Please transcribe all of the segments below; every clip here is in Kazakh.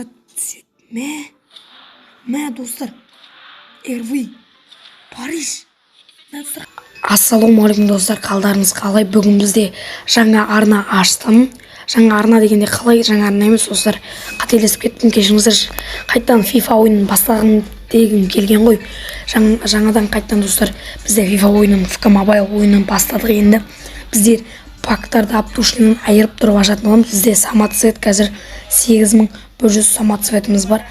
Түседі. Мә, мә, достар, РВ Париж. Мә, достар. Ассалаумағалейкум, достар! Қалдарыңыз қалай? Бүгін бізде жаңа арна аштым. Жаңа арна дегенде, қалай, жаңа арна емес, достар, қателесіп кеттім, кешіріңіздер. Қайтадан FIFA ойынын бастағым дегім келген ғой. Жаңадан қайтадан, достар, бізде FIFA ойынын, ФК Мобайл ойынын бастадық. Енді біздер пактарды от души айырып тұрып ашатын боламыз. Бізде самоцвет қазір 8100 самоцветіміз бар.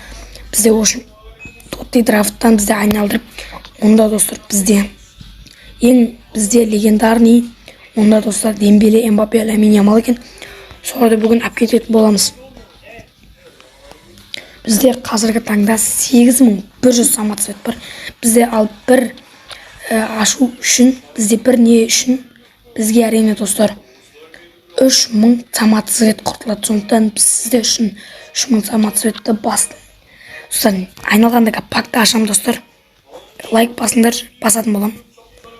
Бізде, в общем, TOTY драфттан бізде айналдырып, онда, достар, бізде ең бізде легендарный онда, достар, Дембеле, Мбаппе, Ламин Ямал екен. Соларды бүгін алып кететін боламыз. Бізде қазіргі таңда 8100 самоцвет бар бізде. Ал бір ашу үшін бізде, бір не үшін бізге, әрине, достар, 3000 самоцвет құртылады. Сондықтан біз сіздер үшін 3000 самоцветті бастым, достар. Айналғанда пакты ашамын, достар. Лайк басыңдар, басатын боламын,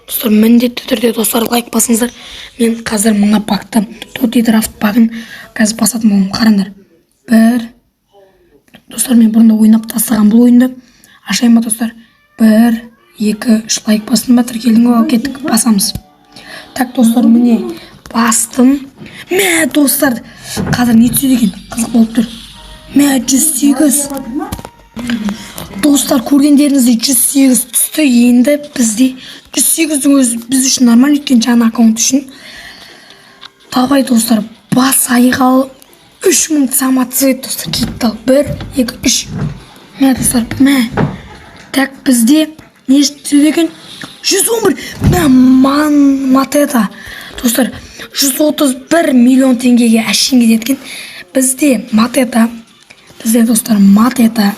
достар, міндетті түрде. Достар, лайк басыңыздар. Мен қазір мына пакты, TOTY драфт пагын қазір басатын боламын. Қараңдар, бір, достар, мен бұрында ойнап тастаған бұл ойынды. Ашайын ба, достар? Бір, екі, үш. Лайк бастың ба, тіркелдің ба? Кеттік, басамыз. Так, достар, міне, бастым. Мә, достар, қазір не түседі екен, қызық болып тұр. Мә, 108, достар, көргендеріңіздей, 108 түсті. Енді бізде 108-дің өзі біз үшін нормально, өйткені жаңа аккаунт үшін. Давай, достар, басайық. Ал, 3000 самоцвет, достар, кетті. Ал, бір, екі, үш. Мә, достар, мә. Так, бізде не түседі екен? 111. Мә, ман Матета, достар, 131 миллион теңгеге әшейін кетеді екен. Бізде Матета, бізде, достар, Матета.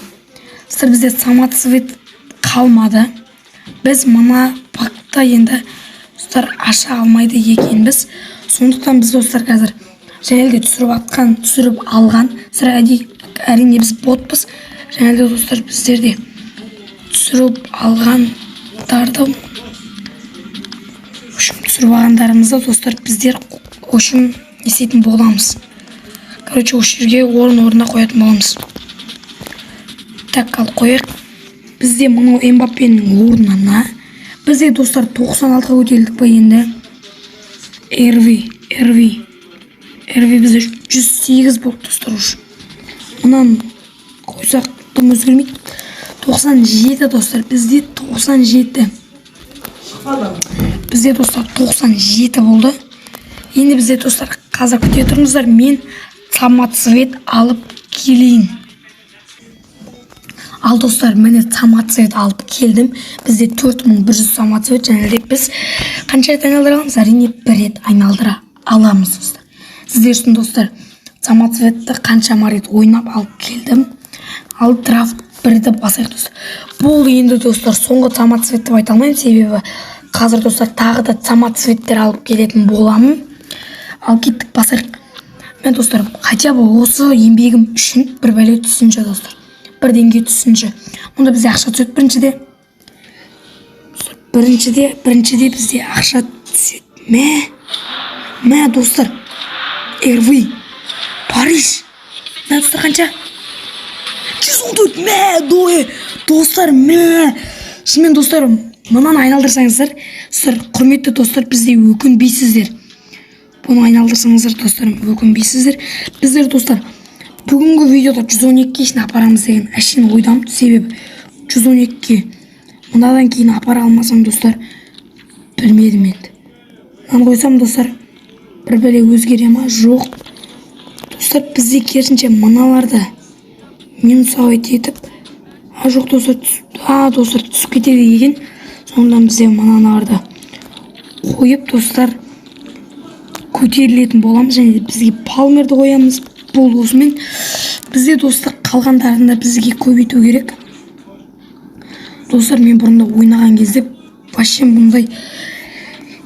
Достар, бізде самоцвет қалмады. Біз мына пакта енді, достар, аша алмайды екенбіз. Сондықтан біз, достар, қазір және де түсіріп атқан, түсіріп алған, достар, әрине, біз ботпыз. Және де, достар, біздерде түсіріп алғандарды, в общем, түсіріп алғандарымызды, достар, біздер, в общем, не істейтін боламыз? Короче, осы жерге орын орнына қоятын боламыз. Так, ал қояйық. Бізде мынау Мбаппенің орнына бізде, достар, 96-ға көтерілдік па енді? РВ, РВ, РВ. Бізде 108 болды, достар, уже. Мынаны қойсақ, дым өзгермейді. 97, достар, бізде 97. Бізде, достар, 97 болды. Енді бізде, достар, қазір күте тұрыңыздар, мен самоцвет алып келейін. Ал, достар, міне, самоцвет алып келдім. Бізде 4100 самоцвет. Және де біз қанша рет айналдыра аламыз? Әрине, бір рет айналдыра аламыз, достар. Сіздер үшін, достар, самоцветті қаншама рет ойнап алып келдім. Ал, драфт бірді басайық, достар. Бұл енді, достар, соңғы самоцвет деп айта алмаймын, себебі қазір, достар, тағы да самоцветтер алып келетін боламын. Ал, кеттік, басайық. Мен, достар, хотя бы осы еңбегім үшін бір бәле түссінші, достар, бірдеңе түссінші. Онда бізде ақша түседі біріншіде. Достар, біріншіде бізде ақша түседі. Мә, мә, достар, РВ Париж. Мә, достар, қанша? 114. Мә, дое, достар, мә. Шынымен, достар, мынаны айналдырсаңыздар, достар, құрметті достар, бізде өкінбейсіздер. Бұны айналдырсаңыздар, достарым, өкінбейсіздер. Біздер, достар, бүгінгі видеода 112-ге шейін апарамыз деген әшейін ойдамын. Себебі 112-ге мынадан кейін апара алмасам, достар, білмедім енді. Мынаны қойсам, достар, бір бәле өзгере ма? Жоқ, достар, бізде керісінше мыналарды минусовать етіп, а, жоқ, достар, а, достар, түсіп кетеді екен. Сондықтан бізде мыналарды қойып, достар, көтерілетін боламыз. Және де бізге Палмерді қоямыз. Бұл осымен бізде, достар, қалғандарын да бізге көбейту керек. Достар, мен бұрында ойнаған кезде вообще мұндай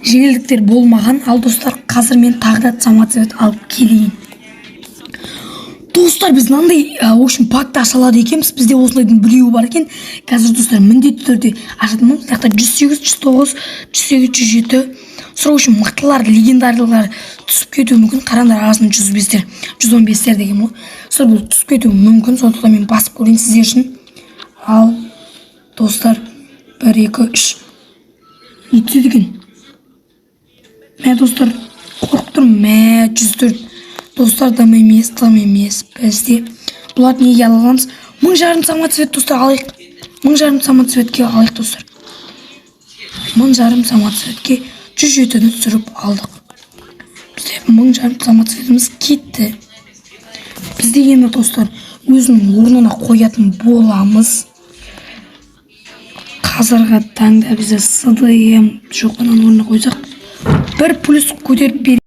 жеңілдіктер болмаған. Ал, достар, қазір мен тағы да самоцвет алып келейін. Достар, біз мынандай, в общем, пакты аша алады екенбіз. Бізде осындайдың біреуі бар екен. Қазір, достар, міндетті түрде ашатын боламыз. Мына жақта 108, 109, 108, 107. Сол үшін мықтылар, легендарлар түсіп кетуі мүмкін. Қараңдар, арасында 105-тер, 115-тер деген ғой. Достар, бұл түсіп кетуі мүмкін, сондықтан мен басып көрейін сіздер үшін. Ал, достар, бір, екі, үш. Не түседі екен? Мә, достар, қорқып тұрмын. Мә, 104, достар, дым емес, дым емес. Бізде бұларды неге ала аламыз? 1500 самоцвет, достар, алайық. 1500 самоцветке алайық, достар. 1500 самоцветке 107-ні түсіріп алдық. Бізде 1500 самоцветіміз кетті. Бізде енді, достар, өзінің орнына қоятын боламыз. Қазіргі таңда бізде СДМ жоқ. Мынаның орнына қойсақ, бір плюс көтеріп бер.